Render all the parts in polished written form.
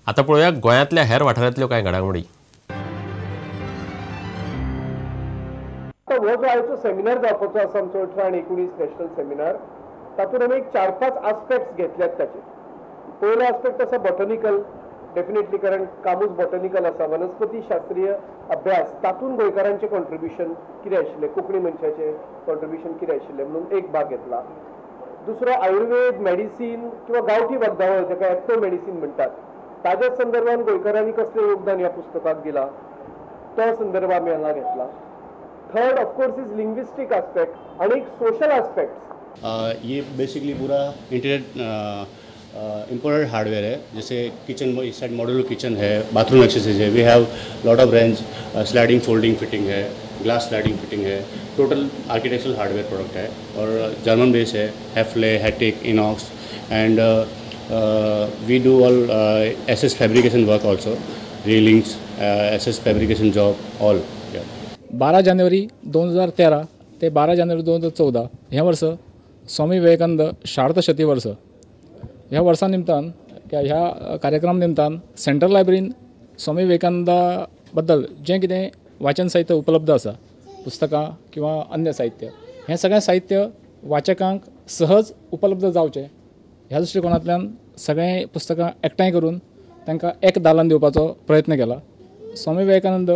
आतां पळोवया गोंयांतल्या हेर वाठारांतल्यो कांय घडामोडी. हो जो आयचो सेमिनार जावपाचो आसा आमचो 18 आनी 19 नॅशनल सेमिनार, तातूंत आमी एक 4-5 आस्पेक्ट्स घेतल्यात. ताचे पयलो आस्पेक्ट आसा बॉटनिकल, डेफिनेटली कारण कामूच बॉटनिकल आसा, वनस्पती शास्त्रीय अभ्यास, तातूंत गोंयकारांचें कॉन्ट्रिब्युशन कितें आशिल्लें, कोंकणी मनशाचें कॉन्ट्रिब्युशन कितें आशिल्लें म्हणून एक भाग घेतला. दुसरो आयुर्वेद मेडिसीन किंवा गांवठी वखदावळ जाका एथनो मेडिसीन म्हणटात ताज्या संदर्भात गोंयकारांनी कसलें योगदान ह्या पुस्तकाक दिलां तो संदर्भ आमी हांगा घेतला. Third of course is linguistic aspect आनी एक सोशल आस्पेक्ट. ये बेसिकली पूरा इंटीरियर इम्पोर्टेड हार्डवेयर है, जैसे किचन इस साइड मॉड्यूलर किचन है, बाथरूम एक्सेसरीज है, we have lot of range, sliding folding fitting है, ग्लास स्लाइडिंग फिटिंग है, टोटल आर्किटेक्चरल हार्डवेयर प्रोडक्ट है और जर्मन बेस है, Hafele, Hettich, Inox and we do all SS fabrication work also, railings, SS fabrication job all. 12 जानेवारी 2013 ते 12 जानेवारी 2014 ह्या वर्स स्वामी विवेकानंद सार्धशती वर्स ह्या वर्सा निमतान ह्या कार्यक्रम निमतान सेंट्रल लायब्ररीन स्वामी विवेकानंदा बद्दल जें कितें वाचन साहित्य उपलब्ध आसा, पुस्तकां किंवा अन्य साहित्य, हें सगळें साहित्य वाचकांक सहज उपलब्ध जावचें ह्या दृश्टिकोणांतल्यान सगळें पुस्तकां एकठांय करून तांकां एक दालन दिवपाचो प्रयत्न केला. स्वामी विवेकानंद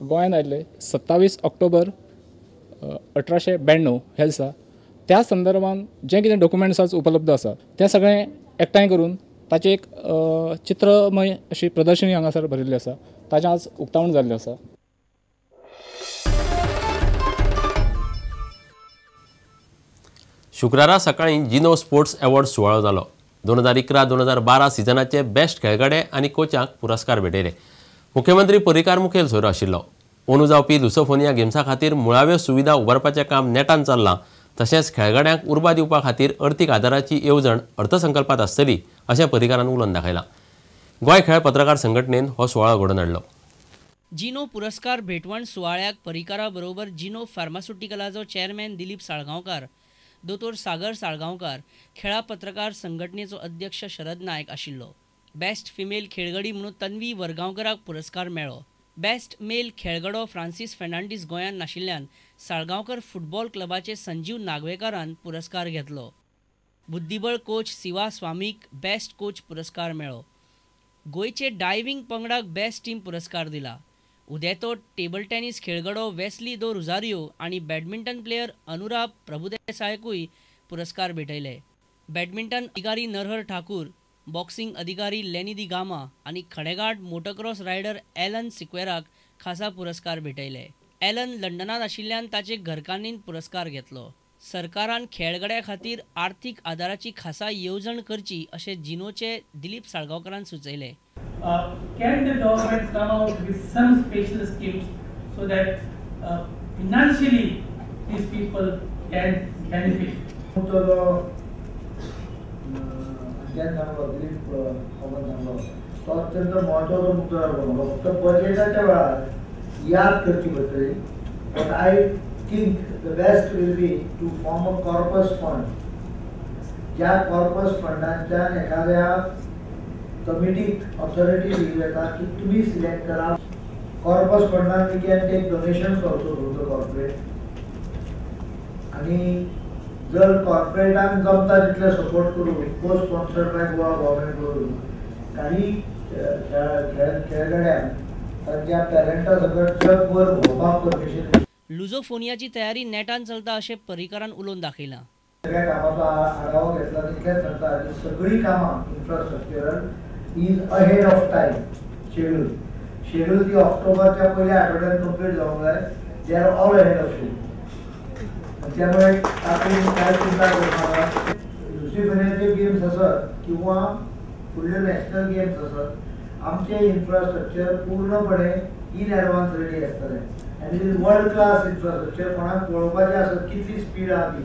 गोंयांत आयिल्ले 27 ऑक्टोबर 1892 ह्या दिसा, त्या संदर्भान जें कितें डॉक्युमेंट्स आज उपलब्ध आसा तें सगळें एकठांय करून ताचें एक चित्रमय अशी प्रदर्शनी हांगासर भरिल्ली आसा, ताचें आज उक्तावण जाल्लें आसा. शुक्रारा सकाळीं जिनो स्पोर्ट्स अवॉर्ड सुवाळो जालो. 2011-2012 सिजनाचे बेस्ट खेळगडे आनी कोचांक पुरस्कार भेटयले. मुख्यमंत्री पर्रीकार मुखेल सोयरो आशिल्लो. अंदू जावपी लुसोफोनिया गेम्सा खातीर मुळाव्यो सुविधा उबारपाचें काम नेटान चल्लां, तशेंच खेळगड्यांक उर्बा दिवपा खातीर अर्थीक आदाराची येवजण अर्थसंकल्पात आसतली अशें पर्रीकारान उलोवन दाखयलां. गोंय खेळ पत्रकार संघटनेन हो सुवाळो घडोवन हाडलो. जिनो पुरस्कार भेटवण सुवाळ्याक पर्रीकारा बरोबर जिनो फार्मास्युटिकलाचो चेअरमॅन दिलीप साळगांवकार, दोतोर सागर साळगांवकार, खेळा पत्रकार संघटनेचो अध्यक्ष शरद नायक आशिल्लो. बेस्ट फिमेल खेळगडी म्हणून तन्वी वरगांवकराक पुरस्कार मेळ्ळो. बेस्ट मेल खेळगडो फ्रांसीस फेर्नांडीस गोंयांत नाशिल्ल्यान साळगांवकर फुटबॉल क्लबाचे संजीव नागवेकारान पुरस्कार घेतलो. बुद्धिबळ कोच सिवा स्वामीक बेस्ट कोच पुरस्कार मेळ्ळो. गोंयचे डायव्हिंग पंगडाक बेस्ट टीम पुरस्कार दिला. उदेतो टेबल टेनिस खेळगडो वेस्ली दो रुजारियो आनी बॅडमिंटन प्लेयर अनुराग प्रभुदेसायकूय पुरस्कार भेटयले. बॅडमिंटन अधिकारी नरहर ठाकूर, बॉक्सिंग अधिकारी लेनी दी गामा आनी खडेगांठ मोटोक्रॉस रायडर एलन सिक्वेराक खासा पुरस्कार भेटयले. एलन लंडनांत आशिल्ल्यान ताचे घरकान्नीन पुरस्कार घेतलो. सरकारान खेळगड्या खातीर आर्थीक आदाराची खासा येवजण करची अशें जिनोचे दिलीप साळगांवकरान सुचयलें. Can the government come out with some special schemes so that financially these people can benefit? सांगलो दिलीप कामत सांगलो तो अत्यंत म्हत्वाचो मुद्दो जालो. फक्त बजेटाच्या वेळार याद करची पडटली. But I think the best will be to form a corpus fund, ज्या कॉर्पस फंडांच्यान एखाद्या कमिटीक ऑथॉरिटी दिली वता की तुमी सिलेक्ट करा. कॉर्पस फंडान we can take donations also from the corporate, आनी जर कॉर्पोरेटांक जमता तितले सपोर्ट करून co sponsored by Goa government करून काही खेळगड्यांक तांच्या पेरंटा सकट जगभर भोंवपाक परमिशन. लुझोफोनियाची तयारी नेटान चलता अशें पर्रीकारान उलोवन दाखयलां. सगळ्या कामाचो आढावो घेतला तितलेंच सांगता की सगळीं कामां infrastructural is ahead of time schedule. Schedule ती ऑक्टोबरच्या पयल्या आठवड्यान कंप्लीट जावंक जाय. They are all ahead of schedule. त्यामुळे तातूंत काय चिंता करनाका. लुसिफोनियाचे गेम्स आसत किंवा फुडले नॅशनल गेम्स आसत, आमचें इन्फ्रास्ट्रक्चर पूर्णपणे इन एडवान्स रेडी आसतलें आनी it is world class infrastructure. कोणाक पळोवपाचें आसत कितली स्पीड आहा ती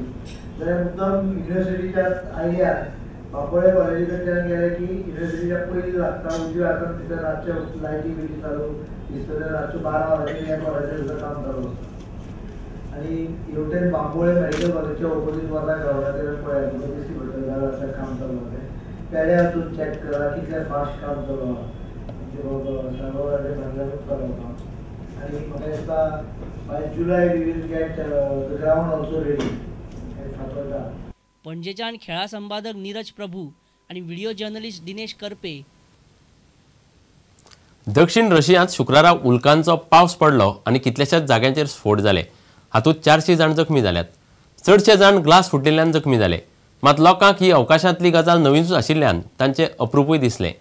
जाल्यार मुद्दम युनिवर्सिटीच्या आयल्यार बांबोळे कॉलेजी कडल्यान गेले की युनिवर्सिटीच्या पयलीं लागता उजव्या हातान थंयसर रातचे लायटी बिटी चालू दिसतले. रातच्यो 12 वरांचेर 1 वरांचेर सुद्दां काम चालू आसता. आनी हेवटेन बांबोळे मेडिकल कॉलेजच्या ओपोजीट वता ग्रावंडाचेर पळयात तुका दिश्टी पडटलें जाल्यार काम चालू आसा. पेड्यार वचून चॅक करा कितलें फास्ट काम चालू आहा. साळगांवकाराच्या भागल्यान उपकार जाता आनी म्हाका दिसता by July we will get the ground also ready at Fatorda. पणजेच्यान खेळा संपादक नीरज प्रभू आनी व्हिडिओ जर्नलिस्ट दिनेश करपे. दक्षिण रशियांत शुक्रारा उल्कांचो पावस पडलो आनी कितल्याशाच जाग्यांचेर स्फोट जाले. हातूंत 400 जाण जखमी जाल्यात. चडशे जाण ग्लास फुटिल्ल्यान जखमी जाले. मात लोकांक ही अवकाशांतली गजाल नवीनूच आशिल्ल्यान तांचें अप्रुपूय दिसलें.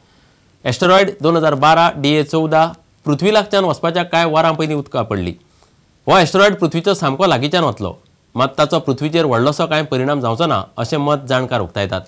एस्टेरॉयड 2012 DA14 पृथ्वी लागच्यान वचपाच्या कांय वरां पयलीं उदका पडली. हो एस्टेरॉयड पृथ्वीचो सामको लागींच्यान वतलो, मात ताचो पृथ्वीचेर व्हडलोसो कांय परिणाम जावचो ना अशें मत जाणकार उक्तायतात.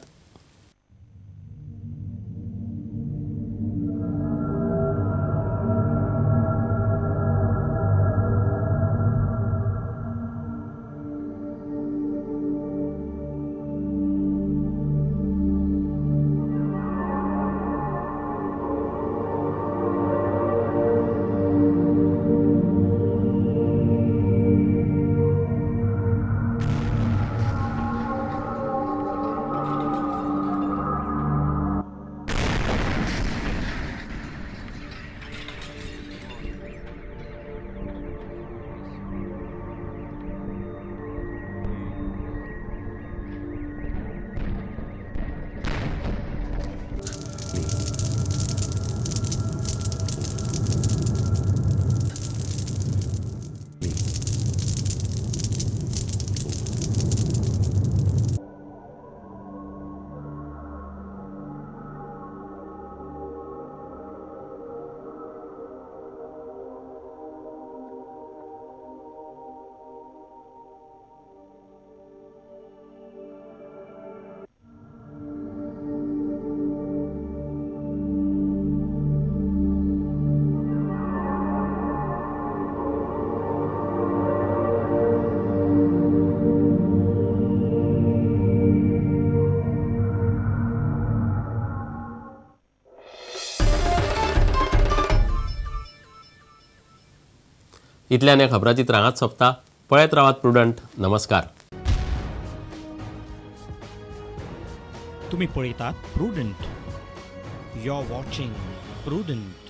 इतल्यान ह्या खबराचित्र हांगाच सोंपता. पळयत रावात प्रुडंट. नमस्कार. तुम्ही पळयतात Prudent. You are watching Prudent.